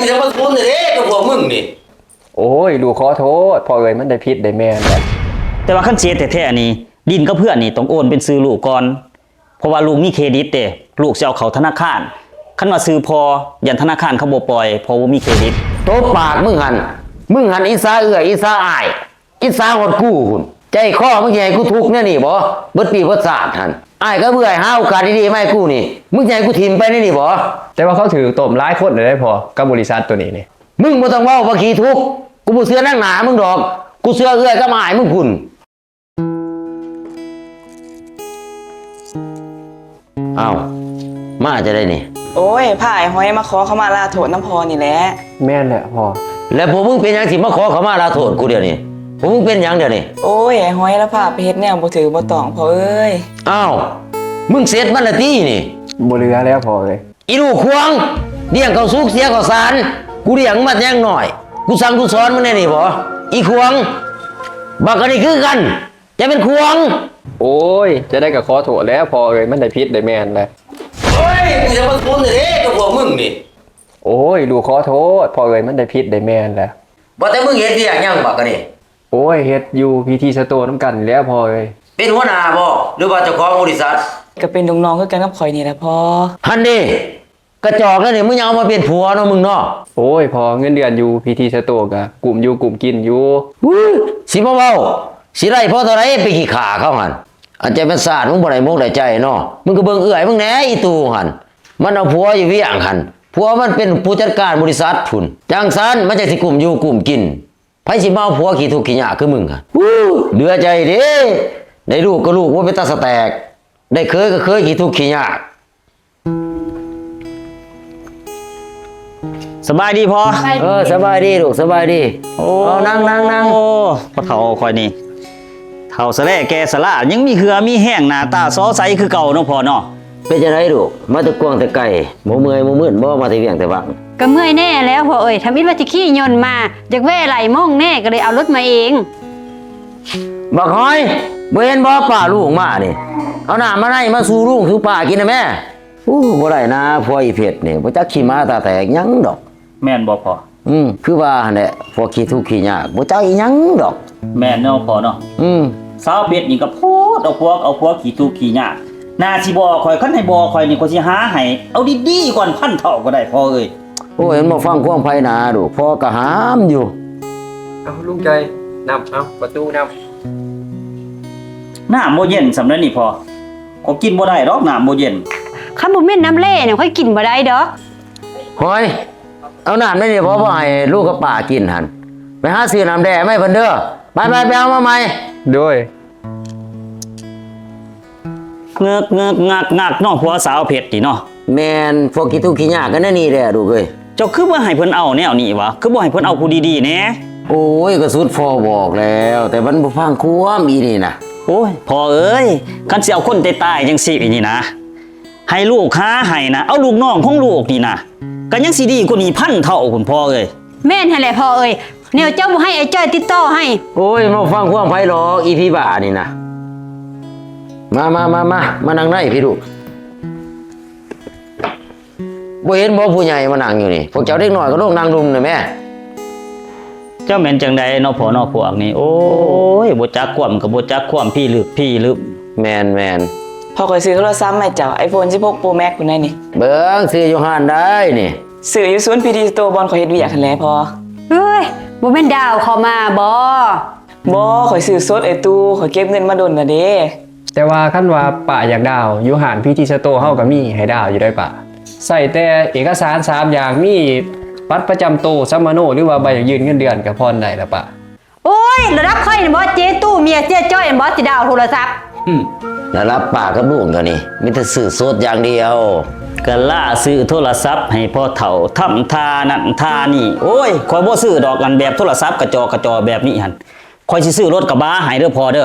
ຈະມາທົນໄດ້ເດ້ກັບພວກມຶງນີ້. ໂອ້ຍ ລູກຂໍໂທດພໍ່ເອີຍ ມັນໄດ້ຜິດໄດ້ແມ່ນແລ້ວ. ແຕ່ວ່າຄັນຊິເຮັດແທ້ໆນີ້ ດິນກັບເຮືອນນີ້ຕ້ອງໂອນເປັນຊື່ລູກກ່ອນ ເພາະວ່າລູກມີເຄຣດິດເດ້ ລູກຊິເອົາເຂົ້າທະນາຄານ. ຄັນວ່າຊື່ພໍ່ ຢ້ານທະນາຄານເຂົາບໍ່ປ່ອຍ ເພາະບໍ່ມີເຄຣດິດ. ຕົບປາກມຶງຫັ້ນ ມຶງຫັ້ນອິດສາເອື້ອຍ ອິດສາອ້າຍ ອິດສາຮອດກູພຸ້ນ. ໃຈຄໍມຶງຊິໃຫ້ກູທຸກແນວນີ້ບໍ? ເບິດປີເບິດຊາດຫັ້ນ ອ້າຍກັບເອື້ອຍຫາໂອກາດດີໆມາໃຫ້ກູນີ້ ມຶງຊິໃຫ້ກູຖິ້ມໄປແນວນີ້ບໍ? ແຕ່ວ່າເຂົາຖືກຕົ້ມຫຼາຍຄົນແລ້ວເດ້ພໍ່ ກັບບໍລິສັດໂຕນີ້ນີ້. ມຶງບໍ່ຕ້ອງເວົ້າ ບັກຂີ້ທຸກ ກູບໍ່ເຊື່ອນາງໜ້າມຶງດອກ ກູເຊື່ອເອື້ອຍກັບອ້າຍມຶງພຸ້ນ. ອ້າວ ມາຈັ່ງໃດນີ້? ໂອ້ຍ ພາອ້າຍຫອຍມາຂໍເຂົ້າມາລາໂທດນຳພໍ່ນີ້ແຫຼະ. ແມ່ນແຫຼະພໍ່. ແລ້ວພວກມຶງເປັນຫຍັງຊິມາຂໍເຂົ້າມາລາໂທດກູດຽວນີ້? ພວກມຶງເປັນຫຍັງດຽວນີ້? ໂອ້ຍ ອ້າຍຫອຍລະພາໄປເຮັດແນວບໍ່ຖືກບໍ່ຕ້ອງພໍ່ເອີຍ. ອ້າວ ມຶງເສັດມັນລະຕິນີ້? ບໍ່ເຫຼືອແລ້ວພໍ່ເອີຍ. ອີລູກຂວາງ ລ້ຽງເຂົ້າສຸກເສຍເຂົ້າສານ ກູລ້ຽງມາແຕ່ຍັງນ້ອຍ ກູສັ່ງກູສອນມຶງແນວນີ້ບໍ? ອີຂວາງ ບັກອັນນີ້ຄືກັນ ຈະແມ່ນຂວາງ. ໂອ້ຍ ຈັ່ງໃດກໍຂໍໂທດແຫຼະພໍ່ເອີຍ ມັນໄດ້ຜິດໄດ້ແມ່ນແຫຼະ. ໂອ້ຍ ກູຈະມາທົນໄດ້ເດ້ກັບພວກມຶງນີ້. ໂອ້ຍ ລູກຂໍໂທດພໍ່ເອີຍ ມັນໄດ້ຜິດໄດ້ແມ່ນແຫຼະ. ວ່າແຕ່ມຶງເຮັດວຽກຫຍັງບັກອັນນີ້? ໂອ້ຍ ເຮັດຢູ່ ພີທີ ສະໂຕ ນຳກັນແຫຼະພໍ່ເອີຍ. ເປັນຫົວໜ້າບໍ ຫຼືວ່າເຈົ້າຂອງບໍລິສັດ? ກໍເປັນລູກນ້ອງຄືກັນກັບຂ້ອຍນີ້ແຫຼະພໍ່. ຫັ້ນເດ້ ກະຈອກແລ້ວນີ້ ມຶງຍັງເອົາມາເປັນຜົວເນາະ ມຶງເນາະ. ໂອ້ຍ ພໍ່ ເງິນເດືອນຢູ່ ພີທີ ສະໂຕ ກະກຸ້ມຢູ່ກຸ້ມກິນຢູ່. ຫື ຊິມາເວົ້າ ຊິໄດ້ພໍເທົ່າໃດໄປຂີ້ຂ້າເຂົາຫັ້ນ. ອັນຈະແມ່ນຊາດ ມຶງບໍ່ໄດ້ມົກໄດ້ໃຈເນາະ. ມຶງກໍເບິ່ງເອື້ອຍມຶງແດ່ ອີຕູ້ຫັ້ນ ມັນເອົາຜົວຢູ່ວຽງຫັ້ນ ຜົວມັນເປັນຜູ້ຈັດການບໍລິສັດພຸ້ນ. ຈັ່ງຊັ້ນມັນຈັ່ງຊິກຸ້ມຢູ່ກຸ້ມກິນ. ໃຜຊິມາເອົາຜົວຂີ້ທຸກຂີ້ຍາກຄືມຶງຫັ້ນ? ຫື ເຫຼືອໃຈເດ້ ໄດ້ລູກກໍລູກບໍ່ເປັນຕາສະແຕກ ໄດ້ເຂີຍກໍເຂີຍຂີ້ທຸກຂີ້ຍາກ. ສະບາຍດີພໍ່. ເອີ ສະບາຍດີລູກ ສະບາຍດີ. ໂອ້ ເອົາ ນັ່ງ ນັ່ງ ນັ່ງ. ໂອ້ ພໍ່ເຖົ້າຂ້ອຍນີ້ ເຖົ້າຊະແຫຼະແກ່ຊະລາ ຍັງມີເຫື່ອມີແຮງ ໜ້າຕາສໍໃສຄືເກົ່າເນາະພໍ່ເນາະ. ເປັນຈັ່ງໃດລູກ ມາແຕ່ກວ້າງແຕ່ໄກ ບໍ່ເມື່ອຍບໍ່ມື່ນບໍ່ ມາແຕ່ວຽງແຕ່ວັງ? ກໍເມື່ອຍແດ່ແລ້ວພໍ່ເອີຍ ທຳອິດວ່າຊິຂີ່ຍົນມາ ຢາກແວ່ໄຫຼມອງແດ່ ກໍເລີຍເອົາລົດມາເອງ. ບັກຫອຍ ບໍ່ເຫັນບໍ່ປ້າລຸງມານີ້ ເອົານ້ຳມາໃນມາສູ່ລຸງສູ່ປ້າກິນນະແມ້. ໂອ້ ບໍ່ໄດ້ນາ ພວກອີເພັດນີ້ ບໍ່ຈັກຂີ້ໝາຕາແຕກຫຍັງດອກ. ແມ່ນບໍ່ພໍ່? ອືມ ຄືວ່າຫັ້ນແຫຼະ ພວກຂີ້ທຸກຂີ້ຍາກ ບໍ່ຈັກອີຫຍັງດອກ. ແມ່ນເນາະພໍ່ເນາະ. ອືມ ສາວເພັດນີ້ກໍໂພດເອົາພວກ ເອົາພວກຂີ້ທຸກຂີ້ຍາກ ໜ້າຊິບອກຂ້ອຍ ຄັນໃຫ້ບອກຂ້ອຍນີ້ ຂ້ອຍຊິຫາໃຫ້ ເອົາດີໆກ່ອນ ພັນເທົ່າກໍໄດ້ພໍ່ເອີຍ. ໂອ້ຍ ມັນບໍ່ຟັງຄວາມໃຜນາລູກ ພໍ່ກໍຫ້າມຢູ່. ເອົາ ລຸງຈ່ອຍ ນ້ຳ ເອົາ ປະຕູນ້ຳ. ນ້ຳບໍ່ເຢັນສ່ຳໃດນີ້ພໍ່ ຂ້ອຍກິນບໍ່ໄດ້ດອກ ນ້ຳບໍ່ເຢັນ. ຄັນບໍ່ແມ່ນນ້ຳແລ່ນີ້ ຂ້ອຍກິນບໍ່ໄດ້ດອກ. ຫອຍ ເອົານ້ຳໃນນີ້ພໍ່ ບໍ່ໃຫ້ລູກກັບປ້າກິນຫັ້ນ ໄປຫາຊື້ນ້ຳແດ່ມາໃຫ້ເພິ່ນເດີ. ໄປໆ ໄປເອົາມາໃໝ່. ໂດຍ. ເງືອກເງືອກງາກງາກເນາະ ຜົວສາວເພັດນີ້ເນາະ. ແມ່ນ ພວກຂີ້ທຸກຂີ້ຍາກກັນແນວນີ້ແຫຼະລູກເອີຍ. ເຈົ້າຄືບໍ່ໃຫ້ເພິ່ນເອົາແນວນີ້ຫວາ? ຄືບໍ່ໃຫ້ເພິ່ນເອົາຜູ້ດີໆແດ່? ໂອ້ຍ ກໍສຸດພໍ່ບອກແລ້ວ ແຕ່ມັນບໍ່ຟັງຄວາມອີນີ້ນະ. ໂອ້ຍ ພໍ່ເອີຍ ຄັນຊິເອົາຄົນຕາຍໆຈັ່ງຊີ້ນີ້ນະ ໃຫ້ລູກຫາໃຫ້ນະ ເອົາລູກນ້ອງຂອງລູກນີ້ນະ ກໍຍັງຊິດີກວ່ານີ້ພັນເທົ່າພຸ້ນພໍ່ເອີຍ. ແມ່ນຫັ້ນແຫຼະພໍ່ເອີຍ ແນວເຈົ້າບໍ່ໃຫ້ອ້າຍຈ້ອຍຕິດຕໍ່ໃຫ້. ໂອ້ຍ ມາຟັງຄວາມໃຜດອກ ອີຜີບ້ານີ້ນະ. ມາ ມາ ມາ ມາ ມານັ່ງໃນພີ້ລູກ. ບໍ່ເຫັນບໍ່ຜູ້ໃຫຍ່ມານັ່ງຢູ່ນີ້ ພວກເຈົ້າເດັກນ້ອຍກໍລົງນັ່ງລຸ່ມນະແມ້. ເຈົ້າແມ່ນຈັ່ງໃດເນາະພໍ່ເນາະ ພວກນີ້ ໂອ້ຍ ບໍ່ຈັກຄວາມກໍບໍ່ຈັກຄວາມ ພີ້ລຶບພີ້ລຶບ. ແມ່ນໆ. ພໍ່ຂ້ອຍຊື້ໂທລະສັບໃຫ້ເຈົ້າ ໄອໂຟນສິບຫົກໂປຣແມັກພຸ້ນໃດນີ້. ເບິ່ງ ຊື້ຢູ່ຮ້ານໃດນີ້? ຊື້ຢູ່ສູນພີທີສະໂຕ ບ່ອນຂ້ອຍເຮັດວຽກຫັ້ນແຫຼະພໍ່. ເອີຍ ບໍ່ແມ່ນດາວເຂົ້າມາບໍ? ບໍ່ ຂ້ອຍຊື້ສົດເອີຍຕູ້ ຂ້ອຍເກັບເງິນມາດົນລະເດ້. ແຕ່ວ່າຄັນວ່າປ້າຢາກດາວ ຢູ່ຮ້ານພີທີສະໂຕເຮົາກໍມີໃຫ້ດາວຢູ່ໃດ໋ປ້າ. ໃຊ້ແຕ່ເອກະສານສາມຢ່າງ ມີບັດປະຈຳໂຕ, ສຳມະໂນ ຫຼືວ່າໃບຢັ້ງຢືນເງິນເດືອນກໍຜ່ອນໄດ້ລະປ້າ. ໂອ້ຍ ລະດັບຂ້ອຍນີ້ບໍ່ ເຈ້ຕູ້ ເມຍເຊຍຈ້ອຍຫັ້ນບໍ່ ຊິດາວໂທລະສັບ. ອືມ ລະດັບປ້າກັບລຸງດຽວນີ້ ມີແຕ່ຊື້ສົດຢ່າງດຽວ. ກະລະຊື້ໂທລະສັບໃຫ້ພໍ່ເຖົ້າ ທຳທ່ານັ້ນທ່ານີ້. ໂອ້ຍ ຂ້ອຍບໍ່ຊື້ດອກ ອັນແບບໂທລະສັບກະຈອກກະຈອກແບບນີ້ຫັ້ນ. ຂ້ອຍຊິຊື້ລົດກະບະໃຫ້ເດີພໍ່ເດີ.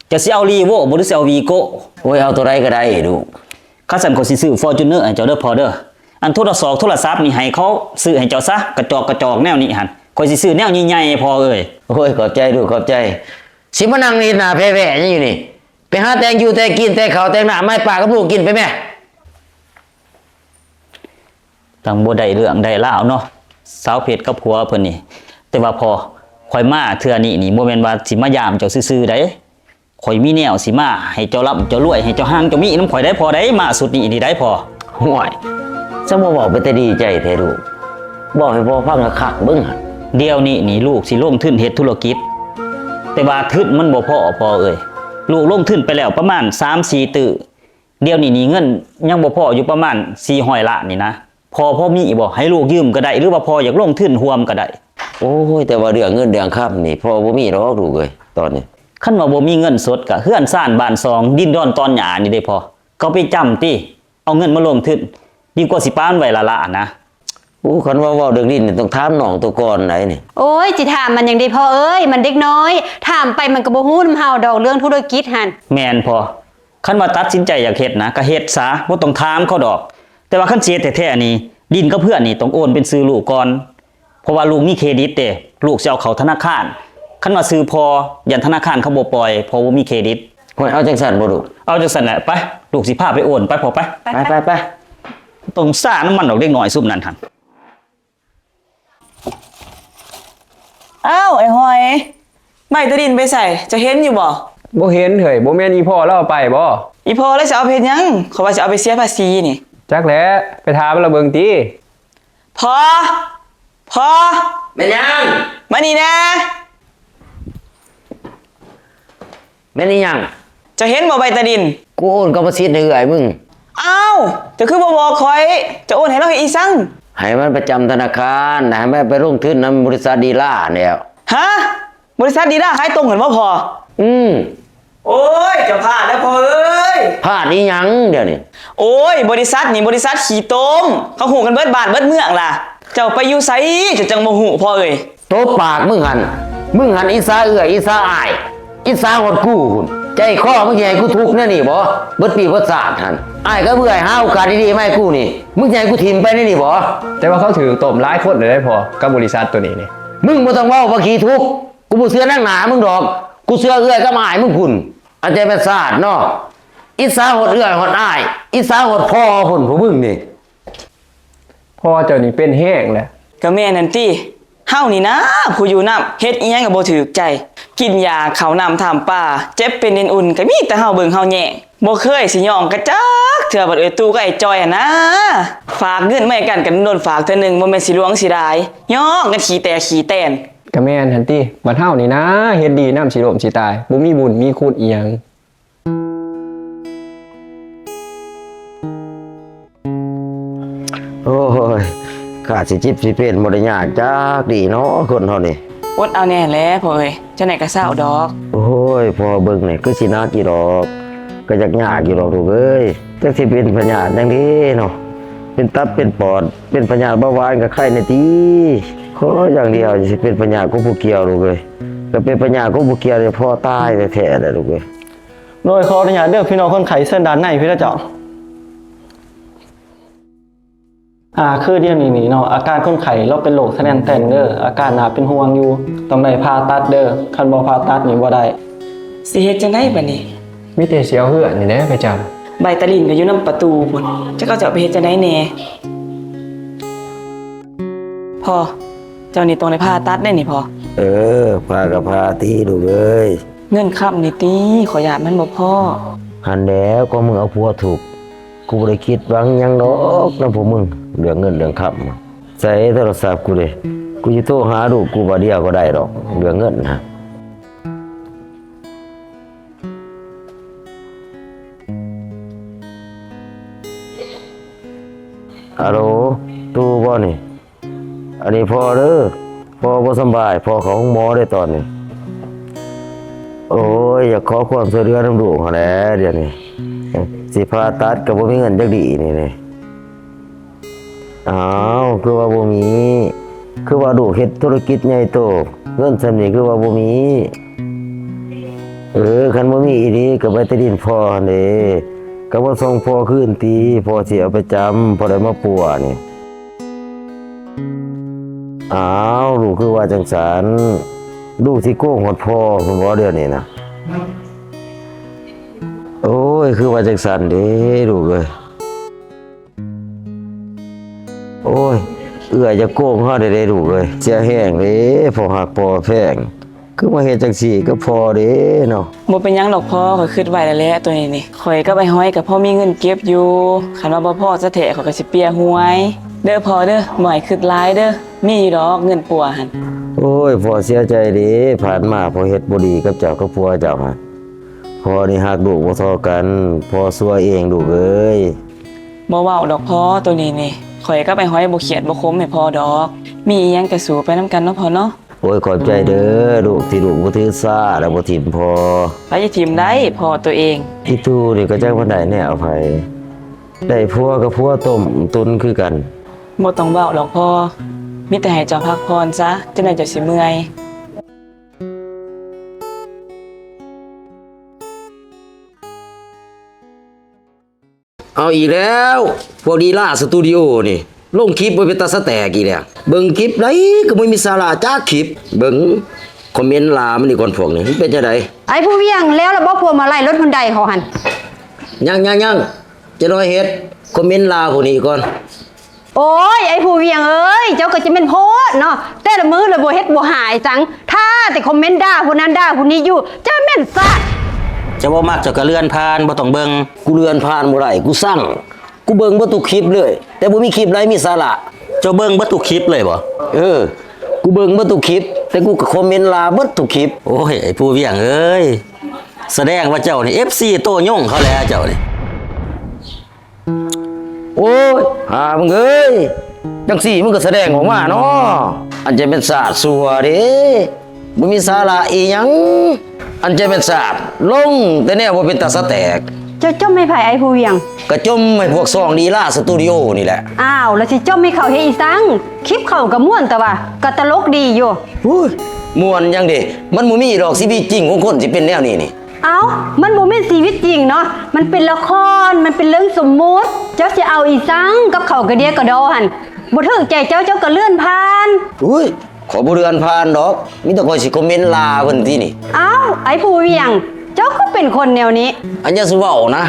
ເຈົ້າຊິເອົາລີໂວ້ບໍ່ ຫຼືຊິເອົາວີໂກ້? ໂອ້ຍ ເອົາໂຕໃດກໍໄດ້ລູກ. ຄັນຊັ້ນຂ້ອຍຊິຊື້ຟໍຈູນເນີໃຫ້ເຈົ້າເດີພໍ່ເດີ. ອັນໂທລະສອກໂທລະສັບນີ້ໃຫ້ເຂົາຊື້ໃຫ້ເຈົ້າຊະ ກະຈອກກະຈອກແນວນີ້ຫັ້ນ. ຂ້ອຍຊິຊື້ແນວໃຫຍ່ໆພໍ່ເອີຍ. ໂອ້ຍ ຂອບໃຈລູກ ຂອບໃຈ. ຊິມານັ່ງເຮັດໜ້າແພແວະຫຍັງຢູ່ນີ້? ໄປຫາແຕ່ງຢູ່ແຕ່ງກິນ ແຕ່ງເຂົ້າແຕ່ງນ້ຳມາໃຫ້ປ້າກັບລຸງກິນໄປແມ້. ຕັ້ງບໍ່ໄດ້ເລື່ອງໄດ້ລາວເນາະ. ສາວເພັດກັບຜົວເພິ່ນນີ້. ແຕ່ວ່າພໍ່ ຂ້ອຍມາເທື່ອນີ້ນີ້ ບໍ່ແມ່ນວ່າຊິມາຢາມເຈົ້າຊື່ໆໃດ. ຂ້ອຍມີແນວຊິມາໃຫ້ເຈົ້າລ່ຳເຈົ້າລວຍ ໃຫ້ເຈົ້າຮັ່ງເຈົ້າມີນຳຂ້ອຍໄດ໋ພໍ່ເດ້. ມາຊຸດນີ້ນີ້ໄດ໋ພໍ່. ຫ້ວຍ ສະມາເວົ້າເປັນຕາດີໃຈແທ້ລູກ. ເວົ້າໃຫ້ພໍ່ຟັງຄັກໆເບິ່ງຫັ້ນ. ດຽວນີ້ນີ້ລູກຊິລົງທຶນເຮັດທຸລະກິດ, ແຕ່ວ່າທຶນມັນບໍ່ພໍພໍ່ເອີຍ. ລູກລົງທຶນໄປແລ້ວປະມານສາມສີ່ຕື້. ດຽວນີ້ນີ້ເງິນຍັງບໍ່ພໍຢູ່ປະມານສີ່ຮ້ອຍລ້ານນີ້ນະ. ພໍ່ພໍມີບໍ່? ໃຫ້ລູກຢືມກໍໄດ້ ຫຼືວ່າພໍ່ຢາກລົງທຶນຮ່ວມກໍໄດ້. ໂອ້ຍ ແຕ່ວ່າເລື່ອງເງິນເລື່ອງຄຳນີ້ ພໍ່ບໍ່ມີດອກລູກເອີຍ ຕອນນີ້. ຄັນວ່າບໍ່ມີເງິນສົດ ກະເຮືອນຊານບ້ານຊ່ອງ ດິນດອນຕອນຫຍ້ານີ້ເດ້ພໍ່. ກໍໄປຈ້ຳຕິ ເອົາເງິນມາລົງທຶນ ດີກວ່າຊິປະມັນໄວ້ລ້າໆນະ. ໂອ້ ຄັນວ່າເວົ້າເລື່ອງດິນນີ້ ຕ້ອງຖາມນ້ອງໂຕກ່ອນໃດ໋ນີ້. ໂອ້ຍ ຊິຖາມມັນຫຍັງເດພໍ່ເອີຍ ມັນເດັກນ້ອຍ ຖາມໄປມັນກໍບໍ່ຮູ້ນຳເຮົາດອກ ເລື່ອງທຸລະກິດຫັ້ນ. ແມ່ນພໍ່. ຄັນວ່າຕັດສິນໃຈຢາກເຮັດນະ ກໍເຮັດຊະ ບໍ່ຕ້ອງຖາມເຂົາດອກ. ແຕ່ວ່າຄັນຊິເຮັດແທ້ໆນີ້ ດິນກັບເຮືອນນີ້ຕ້ອງໂອນເປັນຊື່ລູກກ່ອນ ເພາະວ່າລູກມີເຄຣດິດເດ້ ລູກຊິເອົາເຂົ້າທະນາຄານ. ຄັນວ່າຊື່ພໍ່ ຢ້ານທະນາຄານເຂົາບໍ່ປ່ອຍ ເພາະບໍ່ມີເຄຣດິດ. ໂອ້ຍ ເອົາຈັ່ງຊັ້ນບໍ່ລູກ? ເອົາຈັ່ງຊັ້ນແຫຼະ ໄປ ລູກຊິພາໄປໂອນ ໄປພໍ່ ໄປ. ໄປ ໄປ ໄປ. ຕ້ອງຊານຳມັນດອກ ເດັກນ້ອຍຊຸມນັ້ນຫັ້ນ. ອ້າວ ໄອ້ຫອຍ ໃບຕາດິນໄປໃສ? ເຈົ້າເຫັນຢູ່ບໍ່? ບໍ່ເຫັນເຮີ້ຍ. ບໍ່ແມ່ນອີ່ພໍ່ລາວເອົາໄປບໍ່? ອີ່ພໍ່ລາວຊິເອົາໄປເຮັດຫຍັງ? ຂ້ອຍວ່າຊິເອົາໄປເສຍພາສີນີ້. ຈັກແຫຼະ ໄປຖາມລາວເບິ່ງຕິ. ພໍ່ ພໍ່ ແມ່ນຫຍັງ? ມານີ້ແດ່. ແມ່ນອີ່ຫຍັງ? ເຈົ້າເຫັນບໍ່ໃບຕາດິນ? ກູໂອນກຳມະສິດໃຫ້ເອື້ອຍມຶງ. ອ້າວ ເຈົ້າຄືບໍ່ບອກຂ້ອຍ? ເຈົ້າໂອນໃຫ້ລາວເຮັດອີ່ສັງ? ໃຫ້ມັນໄປຈຳທະນາຄານ ໃຫ້ມັນໄປລົງທຶນນຳບໍລິສັດດີລາແລ້ວ. ຮະ? ບໍລິສັດດີລາຂາຍຕົງຫັ້ນບໍ່ພໍ່? ອືມ. ໂອ້ຍ ເຈົ້າພາດແລ້ວພໍ່ເອີຍ. ພາດອີ່ຫຍັງດຽວນີ້? ໂອ້ຍ ບໍລິສັດນີ້ບໍລິສັດຂີ້ຕົມ ເຂົາຮູ້ກັນເບິດບ້ານເບິດເມືອງລະ. ເຈົ້າໄປຢູ່ໃສ ເຈົ້າຈັ່ງບໍ່ຮູ້ພໍ່ເອີຍ? ຕົບປາກມຶງຫັ້ນ. ມຶງຫັ້ນອິດສາເອື້ອຍ ອິດສາອ້າຍ ອິດສາຮອດກູພຸ້ນ. ໃຈຄໍມຶງຊິໃຫ້ກູທຸກແນວນີ້ບໍ? ເບິດປີເບິດຊາດຫັ້ນ ອ້າຍກັບເອື້ອຍຫາໂອກາດດີໆມາໃຫ້ກູນີ້ ມຶງຊິໃຫ້ກູຖິ້ມໄປແນວນີ້ບໍ? ແຕ່ວ່າເຂົາຖືກຕົ້ມຫຼາຍຄົນແລ້ວເດ້ພໍ່ ກັບບໍລິສັດໂຕນີ້ນີ້. ມຶງບໍ່ຕ້ອງເວົ້າ ບັກຂີ້ທຸກ. ກູບໍ່ເຊື່ອໜັງໜ້າມຶງດອກ ກູເຊື່ອເອື້ອຍກັບອ້າຍມຶງພຸ້ນ. ອັນໃຈແມ່ນຊາດເນາະ ອິດສາຮອດເອື້ອຍຮອດອ້າຍ ອິດສາຮອດພໍ່ພຸ້ນ ພວກມຶງນີ້. ພໍ່ເຈົ້ານີ້ເປັນແຮງແຫຼະ. ກະແມ່ນຫັ້ນຕິ ເຮົານີ້ນາຜູ້ຢູ່ນຳ ເຮັດອີ່ຫຍັງກະບໍ່ຖືກໃຈ ກິນຢາເຂົ້ານ້ຳທຳປາ ເຈັບເປັນເອັນອຸ່ນ ກະມີແຕ່ເຮົາເບິ່ງເຮົາແຍງ ບໍ່ເຄີຍຊິຍອມກະຈັກເທື່ອ. ບັດເອື້ອຍຕູ້ກັບອ້າຍຈ່ອຍຫັ້ນນາ ຝາກເງິນມາໃຫ້ກັນ ກະດົນໆຝາກເທື່ອໜຶ່ງ ບໍ່ແມ່ນຊິຫຼວງຊິຫຼາຍ ຍອມກັນຂີ້ແຕກຂີ້ແຕນ. ກະແມ່ນຫັ້ນຕິ ບັດເຮົານີ້ນາ ເຮັດດີນຳຊິລົ້ມຊິຕາຍ ບໍ່ມີບຸນມີຄຸນອີ່ຫຍັງ. ໂອ້ຍ ຂ້າຊິເຈັບຊິເປັນບໍ່ໄດ້ຍາກຈັກດີເນາະ ຄົນເຮົານີ້. ອົດເອົາແດ່ແຫຼະພໍ່ເອີຍ ຈັ່ງໃດກະເຊົາດອກ. ໂອ້ຍ ພໍ່ເບິ່ງນີ້ຄືຊິໜັກຢູ່ດອກ ກະຢາກຍາກຢູ່ດອກລູກເອີຍ. ຈັກຊິເປັນພະຍາດຫຍັງເດເນາະ ເປັນຕັບເປັນປອດ ເປັນພະຍາດເບົາຫວານກະໄຄແດ່ຕິ. ຂໍຢ່າງດຽວຢ່າຊິເປັນພະຍາດກົບຜູ້ກ່ຽວລູກເອີຍ. ກະເປັນພະຍາດກົບຜູ້ກ່ຽວນີ້ພໍຕາຍແທ້ໆແຫຼະລູກເອີຍ. ໂດຍ ຂໍອະນຸຍາດເດີ ພີ່ນ້ອງຄົນໄຂ້ເຊີນດ້ານໃນພີ້ເດີເຈົ້າ. ອາ ຄືດຽວນີ້ນີ້ເນາະ ອາການຄົນໄຂ້ລາວເປັນໂລກສະແນນແຕນເດີ ອາການໜ້າເປັນຫ່ວງຢູ່ ຕ້ອງໄດ້ຜ່າຕັດເດີ ຄັນບໍ່ຜ່າຕັດນີ້ບໍ່ໄດ້. ຊິເຮັດຈັ່ງໃດບາດນີ້? ມີແຕ່ຊິເອົາເຮືອນນີ້ແຫຼະໄປຈຳ. ໃບຕາລິນກະຢູ່ນຳປະຕູພຸ້ນ ຈັກເຂົາຈະເອົາໄປເຮັດຈັ່ງໃດແດ່. ພໍ່ ເຈົ້ານີ້ຕ້ອງໄດ້ຜ່າຕັດເດ້ນີ້ພໍ່. ເອີ ຜ່າກະຜ່າຕິລູກເອີຍ. ເງິນຄຳນີ້ຕິ ຂ້ອຍຢ້ານມັນບໍ່ພໍ. ຫັ້ນແຫຼະ ກະມຶງເອົາຜົວທຸກ ກູບໍ່ໄດ້ຄິດຫວັງຫຍັງດອກນຳພວກມຶງ ເລື່ອງເງິນເລື່ອງຄຳ. ໃສໂທລະສັບກູເດ? ກູຊິໂທຫາລູກກູບາດດຽວກໍໄດ້ດອກ ເລື່ອງເງິນຫັ້ນ. ອາໂຫຼ ຕູ້ບໍ່ນີ້? ອັນນີ້ພໍ່ເດີ ພໍ່ບໍ່ສຳບາຍ ພໍ່ເຂົ້າໂຮງໝໍເດ້ຕອນນີ້. ໂອ້ຍ ຢາກຂໍຄວາມຊ່ວຍເຫຼືອນຳລູກຫັ້ນແຫຼະ ດຽວນີ້ ຊິຜ່າຕັດກໍບໍ່ມີເງິນຈັກດີນີ້. ອ້າວ ຄືວ່າບໍ່ມີ? ຄືວ່າລູກເຮັດທຸລະກິດໃຫຍ່ໂຕ ເງິນສ່ຳນີ້ຄືວ່າບໍ່ມີ? ເອີ ຄັນບໍ່ມີອີ່ຫຼີກໍໄປແຕ່ດິນພໍ່ຫັ້ນເດ້ ກໍມາສົ່ງພໍ່ຄືນຕິ ພໍ່ຊິເອົາໄປຈຳ ພໍໄດ້ມາປົວນີ້. ອ້າວ ລູກຄືວ່າຈັ່ງຊັ້ນ? ລູກຊິໂກງຮອດພໍ່ພຸ້ນບໍດຽວນີ້ນະ? ໂອ້ຍ ຄືວ່າຈັ່ງຊັ້ນເດ້ລູກເອີຍ. ໂອ້ຍ ເອື້ອຍຢ່າໂກງເຮົາໄດ້ເດ້ລູກເອີຍ. ເສຍແຮງເດ້ ພໍ່ຮັກພໍ່ແພງ ຄືມາເຮັດຈັ່ງຊີ້ກັບພໍ່ເດ້ເນາະ. ບໍ່ເປັນຫຍັງດອກພໍ່ ຂ້ອຍຄິດໄວ້ແລ້ວແຫຼະ ໂຕນີ້ນີ້. ຂ້ອຍກັບອ້າຍຫອຍກໍພໍມີເງິນເກັບຢູ່. ຄັນວ່າບໍ່ພໍແທ້ໆ ຂ້ອຍກໍຊິເປ່ຍຫວຍເດີພໍ່ເດີ. ບໍ່ໃຫ້ຄິດຫຼາຍເດີ ມີຢູ່ດອກເງິນປົວຫັ້ນ. ໂອ້ຍ ພໍ່ເສຍໃຈເດ້ ຜ່ານມາພໍ່ເຮັດບໍ່ດີກັບເຈົ້າກັບຜົວເຈົ້າຫັ້ນ. ພໍ່ນີ້ຮັກລູກບໍ່ທໍ່ກັນ ພໍ່ຊົ່ວເອງລູກເອີຍ. ບໍ່ເວົ້າດອກພໍ່ ໂຕນີ້ນີ້. ຂ້ອຍກັບອ້າຍຫອຍບໍ່ຄຽດບໍ່ຂົມໃຫ້ພໍ່ດອກ. ມີອີ່ຫຍັງກໍສູ້ໄປນຳກັນເນາະພໍ່ເນາະ. ໂອ້ຍ ຂອບໃຈເດີລູກ ທີ່ລູກບໍ່ຖືສາ ແລະ ບໍ່ຖິ້ມພໍ່. ໃຜຈະຖິ້ມໄດ້ພໍ່ໂຕເອງ. ອີ່ຕູ້ນີ້ກໍຈັກມັນໄດ້ແນວໃຜ ໄດ້ຜົວກໍຜົວຕົ້ມຕຸນຄືກັນ. ບໍ່ຕ້ອງເວົ້າດອກພໍ່ ມີແຕ່ໃຫ້ເຈົ້າພັກຜ່ອນຊະ ຈັ່ງໃດເຈົ້າຊິເມື່ອຍ. ເອົາອີກແລ້ວ ພວກລີລາສະຕູດິໂອນີ້ ລົງຄລິບບໍ່ເປັນຕາສະແຕກອີກແລ້ວ. ເບິ່ງຄລິບໃດກໍບໍ່ມີສາລະຈັກຄລິບ. ເບິ່ງຄອມເມັນລາມັນນີ້ກ່ອນ ພວກນີ້ມັນເປັນຈັ່ງໃດ? ໄອ້ຜູ້ວຽງ ແລ້ວລະບໍ່ ພວກມາໄລ່ລົດຮຸນໄດເຂົາຫັ້ນ? ຍັງໆໆ ຈະໜ້ອຍເຮັດຄອມເມັນລາພວກນີ້ກ່ອນ. ໂອ້ຍ ໄອ້ຜູ້ວຽງເອີຍ ເຈົ້າກໍຈະແມ່ນໂພດເນາະ ແຕ່ລະມື້ລະບໍ່ເຮັດບໍ່ຫາຫຍັງ ຖ້າແຕ່ຄອມເມັນດ່າຜູ້ນັ້ນດ່າຜູ້ນີ້ຢູ່ ເຈົ້າແມ່ນຊະ. ເຈົ້າບໍ່ມັກເຈົ້າກໍເລື່ອນຜ່ານ ບໍ່ຕ້ອງເບິ່ງ. ກູເລື່ອນຜ່ານບໍ່ໄດ້ ກູຊັງ. ກູເບິ່ງເບິດທຸກຄລິບເລີຍ ແຕ່ບໍ່ມີຄລິບໃດມີສາລະ. ເຈົ້າເບິ່ງເບິດທຸກຄລິບເລີຍບໍ? ເອີ ກູເບິ່ງເບິດທຸກຄລິບ ແຕ່ກູກໍຄອມເມັນລາເບິດທຸກຄລິບ. ໂອ້ຍ ໄອ້ຜູ້ວຽງເອີຍ ສະແດງວ່າເຈົ້ານີ້ ເອັຟຊີ ໂຕຍົງເຂົາແຫຼະເຈົ້ານີ້. ໂອ້ຍ ຫາມຶງເອີຍ ຈັ່ງຊີ້ມຶງກໍສະແດງອອກມາເນາະ. ອັນຈະແມ່ນຊາດຊົ່ວເດ້ ບໍ່ມີສາລະອີ່ຫຍັງ. ອັນຈະແມ່ນຊາດ ລົງແຕ່ແນວບໍ່ເປັນຕາສະແຕກ. ເຈົ້າຈົ່ມໃຫ້ໃຜ ໄອ້ຜູ້ວຽງ? ກະຈົ່ມໃຫ້ພວກຊ່ອງລີລາສະຕູດິໂອນີ້ແຫຼະ. ອ້າວ ແລ້ວຊິຈົ່ມໃຫ້ເຂົາເຮັດອີ່ສັງ? ຄລິບເຂົາກະມ່ວນແຕ່ວ່າ ກະຕະຫຼົກດີຢູ່. ໂອ້ຍ ມ່ວນຫຍັງເດ ມັນບໍ່ມີດອກ ຊີວິດຈິງຂອງຄົນຊິເປັນແນວນີ້ນີ້. ເອົ້າ ມັນບໍ່ແມ່ນຊີວິດຈິງເນາະ ມັນເປັນລະຄອນ ມັນເປັນເລື່ອງສົມມຸດ. ເຈົ້າຊິເອົາອີ່ສັງກັບເຂົາກະເດຍກະດໍຫັ້ນ? ບໍ່ຖືກໃຈເຈົ້າ ເຈົ້າກະເລື່ອນຜ່ານ. ໂອ້ຍ ຂ້ອຍບໍ່ເລື່ອນຜ່ານດອກ ມີແຕ່ຂ້ອຍຊິຄອມເມັນລາເພິ່ນຕິນີ້. ເອົ້າ ໄອ້ຜູ້ວຽງ ເຈົ້າຄືເປັນຄົນແນວນີ້? ອັນຢ່າສູ່ເວົ້ານະ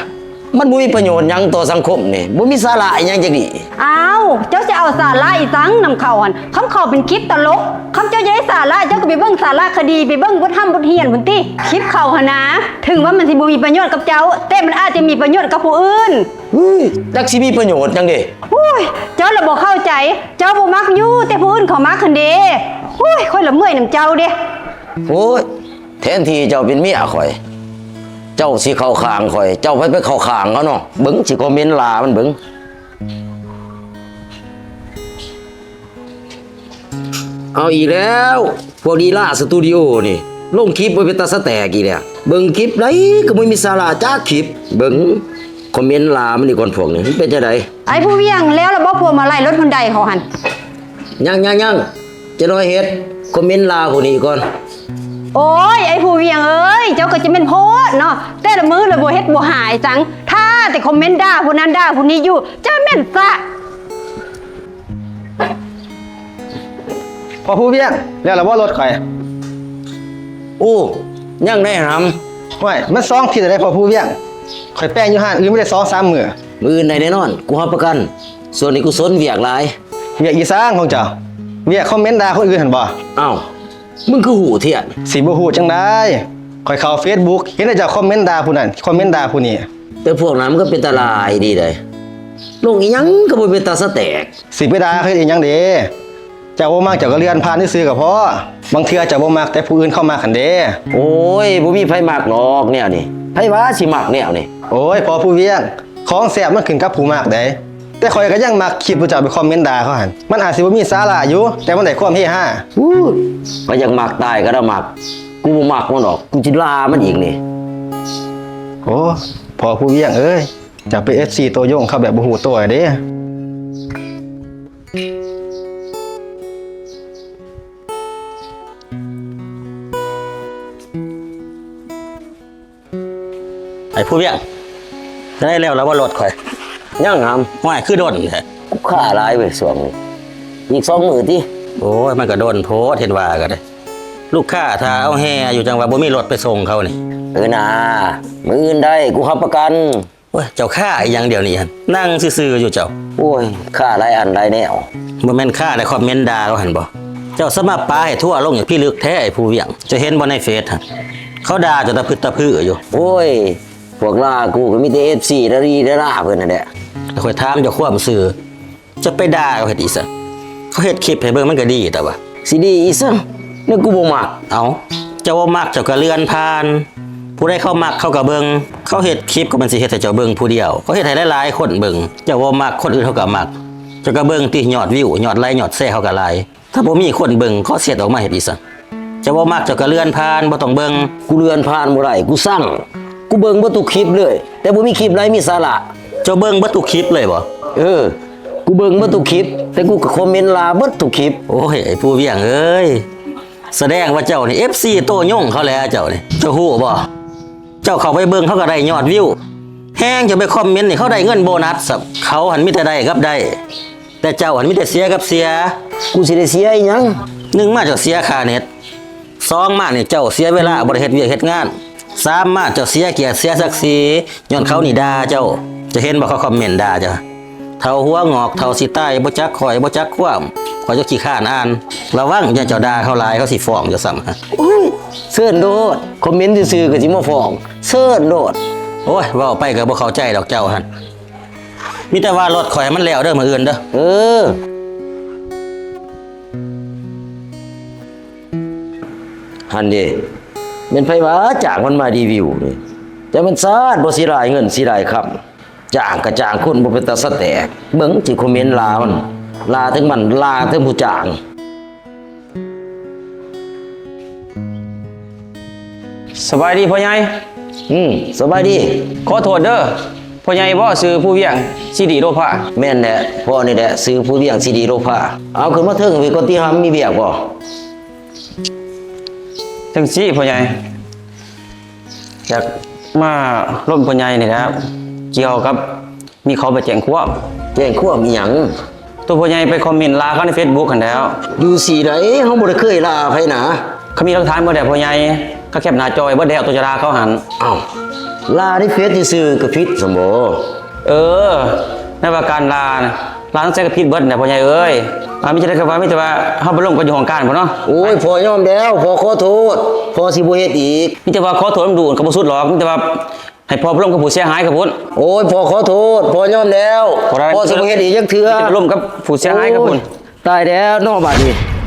ມັນບໍ່ມີປະໂຫຍດຫຍັງຕໍ່ສັງຄົມນີ້ ບໍ່ມີສາລະອີ່ຫຍັງຈັກດີ້. ອ້າວ ເຈົ້າຊິເອົາສາລະອີ່ສັງນຳເຂົາຫັ້ນ? ຄັນເຂົາເປັນຄລິບຕະຫຼົກ ຄັນເຈົ້າຢາກໄດ້ສາລະ ເຈົ້າກໍໄປເບິ່ງສາລະຄະດີ ໄປເບິ່ງບົດຮ່ຳບົດຮຽນພຸ້ນຕິ. ຄລິບເຂົາຫັ້ນນາ ເຖິງວ່າມັນຊິບໍ່ມີປະໂຫຍດກັບເຈົ້າ ແຕ່ມັນອາດຈະມີປະໂຫຍດກັບຜູ້ອື່ນ. ເຮີ້ຍ ຈັກຊິມີປະໂຫຍດຫຍັງເດ. ໂອ້ຍ ເຈົ້າລະບໍ່ເຂົ້າໃຈ ເຈົ້າບໍ່ມັກຢູ່ ແຕ່ຜູ້ອື່ນເຂົາມັກຫັ້ນເດ. ໂອ້ຍ ຂ້ອຍລະເມື່ອຍນຳເຈົ້າເດ. ໂອ້ຍ ແທນທີ່ເຈົ້າເປັນເມຍຂ້ອຍ ເຈົ້າຊິເຂົ້າຂ້າງຂ້ອຍ ເຈົ້າໄປ ໄປເຂົ້າຂ້າງເຂົາເນາະ. ເບິ່ງ ຊິຄອມເມັນລາມັນເບິ່ງ. ເອົາອີກແລ້ວ ພວກລີລາສະຕູດິໂອນີ້ ລົງຄລິບບໍ່ເປັນຕາສະແຕກອີກແລ້ວ. ເບິ່ງຄລິບໃດກໍບໍ່ມີສາລະຈັກຄລິບ. ເບິ່ງຄອມເມັນລາມັນນີ້ກ່ອນ ພວກນີ້ມັນເປັນຈັ່ງໃດ? ໄອ້ຜູ້ວຽງ ແລ້ວລະບໍ່ ພວກມາໄລ່ລົດຮຸນໄດເຂົາຫັ້ນ? ຍັງໆໆ ຈະໜ້ອຍເຮັດຄອມເມັນລາພວກນີ້ກ່ອນ. ໂອ້ຍ ໄອ້ຜູ້ວຽງເອີຍ ເຈົ້າກໍຈະແມ່ນໂພດເນາະ ແຕ່ລະມື້ລະບໍ່ເຮັດບໍ່ຫາຫຍັງ ຖ້າແຕ່ຄອມເມັນດ່າຜູ້ນັ້ນດ່າຜູ້ນີ້ຢູ່ ເຈົ້າແມ່ນຊະ. ພໍ່ຜູ້ວຽງ ແລ້ວລະບໍ່ລົດຂ້ອຍ? ໂອ້ ຍັງໄດ໋ຫຳ. ຫ້ວຍ ມັນສອງທິດແລ້ວໃດ໋ພໍ່ຜູ້ວຽງ ຂ້ອຍແປງຢູ່ຮ້ານອື່ນມີແຕ່ສອງສາມມື້. ມື້ອື່ນໄດ້ແນ່ນອນ ກູຮັບປະກັນ. ຊ່ວງນີ້ກູສົນວຽກຫຼາຍ. ວຽກອີ່ສັງຂອງເຈົ້າ? ວຽກຄອມເມັນດ່າຄົນອື່ນຫັ້ນບໍ? ອ້າວ ມຶງຄືຮູ້ແທ້? ຊິບໍ່ຮູ້ຈັ່ງໃດ? ຂ້ອຍເຂົ້າເຟສບຸກ ເຫັນແຕ່ເຈົ້າຄອມເມັນດ່າຜູ້ນັ້ນ ຄອມເມັນດ່າຜູ້ນີ້. ແຕ່ພວກນັ້ນມັນກໍເປັນຕາຫຼ້າອີ່ຫຼີໃດ໋ ລົງອີ່ຫຍັງກໍບໍ່ເປັນຕາສະແຕກ. ຊິໄປດ່າເຂົາເຮັດອີ່ຫຍັງເດ? ເຈົ້າບໍ່ມັກເຈົ້າກໍເລື່ອນຜ່ານຊື່ໆກໍພໍ. ບາງເທື່ອເຈົ້າບໍ່ມັກ ແຕ່ຜູ້ອື່ນເຂົາມັກຫັ້ນເດ. ໂອ້ຍ ບໍ່ມີໃຜມັກດອກແນວນີ້ ໃຜວ່າຊິມັກແນວນີ້? ໂອ້ຍ ພໍ່ຜູ້ວຽງ ຂອງແຊບມັນຂຶ້ນກັບຜູ້ມັກໃດ໋. ແຕ່ຂ້ອຍກໍຍັງມັກຄລິບທີ່ເຈົ້າໄປຄອມເມັນດ່າເຂົາຫັ້ນ ມັນອາດຊິບໍ່ມີສາລະຢູ່ ແຕ່ມັນໄດ້ຄວາມເຮຮາ. ອູ້ ໃຜຢາກມັກຕາຍກໍໄດ້ມັກ ກູບໍ່ມັກມັນດອກ ກູຊິລາມັນອີກນີ້. ໂອ້ ພໍ່ຜູ້ວຽງເອີຍ ເຈົ້າເປັນເອັຟຊີໂຕຍົງເຂົາແບບບໍ່ຮູ້ໂຕເດ້. ໄອ້ຜູ້ວຽງ ໄດ້ແລ້ວລະບໍ່ລົດຂ້ອຍ? ຍັງຫຳ. ຫ້ວຍ ຄືດົນແທ້? ລູກຄ້າຫຼາຍເວີຍຊ່ວງນີ້ ອີກສອງມື້ຕິ. ໂອ້ຍ ມັນກໍດົນໂພດ ເຫັນວ່າກໍໄດ້ ລູກຄ້າຖ້າເອົາແຮ່ຢູ່ ຈັ່ງວ່າບໍ່ມີລົດໄປສົ່ງເຂົານີ້. ເອີນາ ມື້ອື່ນໄດ້ ກູຮັບປະກັນ. ໂອ້ຍ ເຈົ້າຄ້າອີ່ຫຍັງດຽວນີ້ຫັ້ນ ນັ່ງຊື່ໆຢູ່ເຈົ້າ. ໂອ້ຍ ຄ້າຫຼາຍອັນຫຼາຍແນວ. ບໍ່ແມ່ນຄ້າ ໄດ້ຄອມເມັນດ່າເຂົາຫັ້ນບໍ່? ເຈົ້າສາມາດປາໃຫ້ທົວລົງຢ່າງພິລຶກແທ້ ໄອ້ພູວຽງ. ເຈົ້າເຫັນບໍ່ໃນເຟສຫັ້ນ? ເຂົາດ່າເຈົ້າຕະພຶດຕະພືຢູ່. ໂອ້ຍ ພວກລາກູກໍມີແຕ່ເອັຟຊີດາລີດາລາເພິ່ນຫັ້ນແຫຼະ. ແລ້ວຂ້ອຍຖາມເຈົ້າຄວາມຊື່ ເຈົ້າໄປດ່າເຂົາເຮັດອີ່ສັງ? ເຂົາເຮັດຄລິບໃຫ້ເບິ່ງມັນກໍດີແຕ່ວ່າ. ຊິດີອີ່ສັງ? ແນວກູບໍ່ມັກ. ເອົ້າ ເຈົ້າບໍ່ມັກເຈົ້າກໍເລື່ອນຜ່ານ. ຜູ້ໃດເຂົາມັກເຂົາກໍເບິ່ງ. ເຂົາເຮັດຄລິບກໍແມ່ນຊິເຮັດໃຫ້ເຈົ້າເບິ່ງຜູ້ດຽວ. ເຂົາເຮັດໃຫ້ຫຼາຍໆຄົນເບິ່ງ. ເຈົ້າບໍ່ມັກ ຄົນອື່ນເຂົາກໍມັກ. ເຈົ້າກໍເບິ່ງຕິ ຍອດວິວ ຍອດໄລ ຍອດແຊເຂົາກໍຫຼາຍ. ຖ້າບໍ່ມີຄົນເບິ່ງ ເຂົາເຮັດອອກມາເຮັດອີ່ສັງ? ເຈົ້າບໍ່ມັກເຈົ້າກໍເລື່ອນຜ່ານ ບໍ່ຕ້ອງເບິ່ງ. ກູເລື່ອນຜ່ານບໍ່ໄດ້ ກູຊັງ. ກູເບິ່ງເບິດທຸກຄລິບເລີຍ ແຕ່ບໍ່ມີຄລິບໃດມີສາລະ. ເຈົ້າເບິ່ງເບິດທຸກຄລິບເລີຍບໍ່? ເອີ ກູເບິ່ງເບິດທຸກຄລິບ ແຕ່ກູກໍຄອມເມັນລາເບິດທຸກຄລິບ. ໂອ້ຍ ໄອ້ພູວຽງເອີຍ ສະແດງວ່າເຈົ້ານີ້ ເອັຟຊີ ໂຕຍົງເຂົາແຫຼະເຈົ້ານີ້. ເຈົ້າຮູ້ບໍ່? ເຈົ້າເຂົ້າໄປເບິ່ງເຂົາກໍໄດ້ຍອດວິວ. ແຮງເຈົ້າໄປຄອມເມັນນີ້ ເຂົາໄດ້ເງິນໂບນັດຊ້ຳ. ເຂົາຫັ້ນມີແຕ່ໄດ້ກັບໄດ້ ແຕ່ເຈົ້າຫັ້ນມີແຕ່ເສຍກັບເສຍ. ກູຊິໄດ້ເສຍອີ່ຫຍັງ? ໜຶ່ງມາເຈົ້າເສຍຄ່າເນັດ. ສອງມານີ້ເຈົ້າເສຍເວລາບໍ່ໄດ້ເຮັດວຽກເຮັດງານ. ສາມມາເຈົ້າເສຍກຽດເສຍສັກສີ ຍ້ອນເຂົານີ້ດ່າເຈົ້າ. ເຈົ້າເຫັນບໍ່ ເຂົາຄອມເມັນດ່າເຈົ້າ. ເຖົ້າຫົວງອກ ເຖົ້າຊິຕາຍ ບໍ່ຈັກຂ້ອຍ ບໍ່ຈັກຄວາມ ຂ້ອຍຈະຂີ້ຄ້ານອ່ານ. ລະວັງຢ່າເຈົ້າດ່າເຂົາຫຼາຍ ເຂົາຊິຟ້ອງເຈົ້າຊ້ຳ. ໂອ້ຍ ເຊີນໂລດ ຄອມເມັນຊື່ໆກໍຊິມາຟ້ອງ ເຊີນໂລດ. ໂອ້ຍ ເວົ້າໄປກໍບໍ່ເຂົ້າໃຈດອກເຈົ້າຫັ້ນ. ມີແຕ່ວ່າລົດຂ້ອຍໃຫ້ມັນແລ້ວເດີ ມື້ອື່ນເດີ. ເອີ ຫັ້ນເດ້ ແມ່ນໃຜວ່າຈ້າງມັນມາຣີວິວນີ້? ແຕ່ມັນຊາດບໍ່ເສຍດາຍເງິນເສຍດາຍຄຳ. ຈ້າງກະຈ້າງຄົນບໍ່ເປັນຕາສະແຕກ. ເບິ່ງຊິຄອມເມັນລາມັນ ລາເຖິງມັນ ລາເຖິງຜູ້ຈ້າງ. ສະບາຍດີພໍ່ໃຫຍ່. ອືມ ສະບາຍດີ. ຂໍໂທດເດີ ພໍ່ໃຫຍ່ບໍ່ຊື່ພູວຽງ ຊີດີໂລພາ? ແມ່ນແຫຼະ ພໍ່ນີ້ແຫຼະຊື່ພູວຽງ ຊີດີໂລພາ. ເອົາ ຂຶ້ນມາເທິງພີ້ກ່ອນຕິ ຫາມີວຽກບໍ່? ຈັ່ງຊີ້ພໍ່ໃຫຍ່ ຢາກມາລົມພໍ່ໃຫຍ່ນີ້ແຫຼະ ກ່ຽວກັບມີເຂົາໄປແຈ້ງຄວາມ. ແຈ້ງຄວາມອີ່ຫຍັງ? ໂຕພໍ່ໃຫຍ່ໄປຄອມເມັນລາເຂົາໃນເຟສບຸກຫັ້ນແຫຼ້ວ. ຢູ່ຊີ້ໃດ ເຮົາບໍ່ໄດ້ເຄີຍລາໃຜນະ. ເຂົາມີຫຼັກຖານເບິດແລ້ວພໍ່ໃຫຍ່ ເຂົາແຄບໜ້າຈໍໄວ້ເບິດແລ້ວ ໂຕຈະລາເຂົາຫັ້ນ. ເອົ້າ ລາໃນເຟສຊື່ໆກໍຜິດຊັ້ນບໍ? ເອີ ໃນວ່າການລານະ ລາງໃສກໍຜິດເບິດນະພໍ່ໃຫຍ່ເອີຍ. ອາ ມີຈັ່ງໃດກໍວ່າ ມີແຕ່ວ່າເຮົາໄປລົມກັນຢູ່ຫ້ອງການພຸ້ນເນາະ. ໂອ້ຍ ພໍ່ຍອມແລ້ວ ພໍ່ຂໍໂທດ ພໍ່ຊິບໍ່ເຮັດອີກ. ມີແຕ່ວ່າຂໍໂທດນຳດູກະບໍ່ສຸດຫຼອກ ມີແຕ່ວ່າໃຫ້ພໍ່ໄປລົມກັບຜູ້ເສຍຫາຍກະພຸ້ນ. ໂອ້ຍ ພໍ່ຂໍໂທດ ພໍ່ຍອມແລ້ວ ພໍ່ຊິບໍ່ເຮັດອີກຈັກເທື່ອ. ມີແຕ່ໄປລົມກັບຜູ້ເສຍຫາຍກະພຸ້ນ. ຕາຍແລ້ວເນາະບາດນີ້.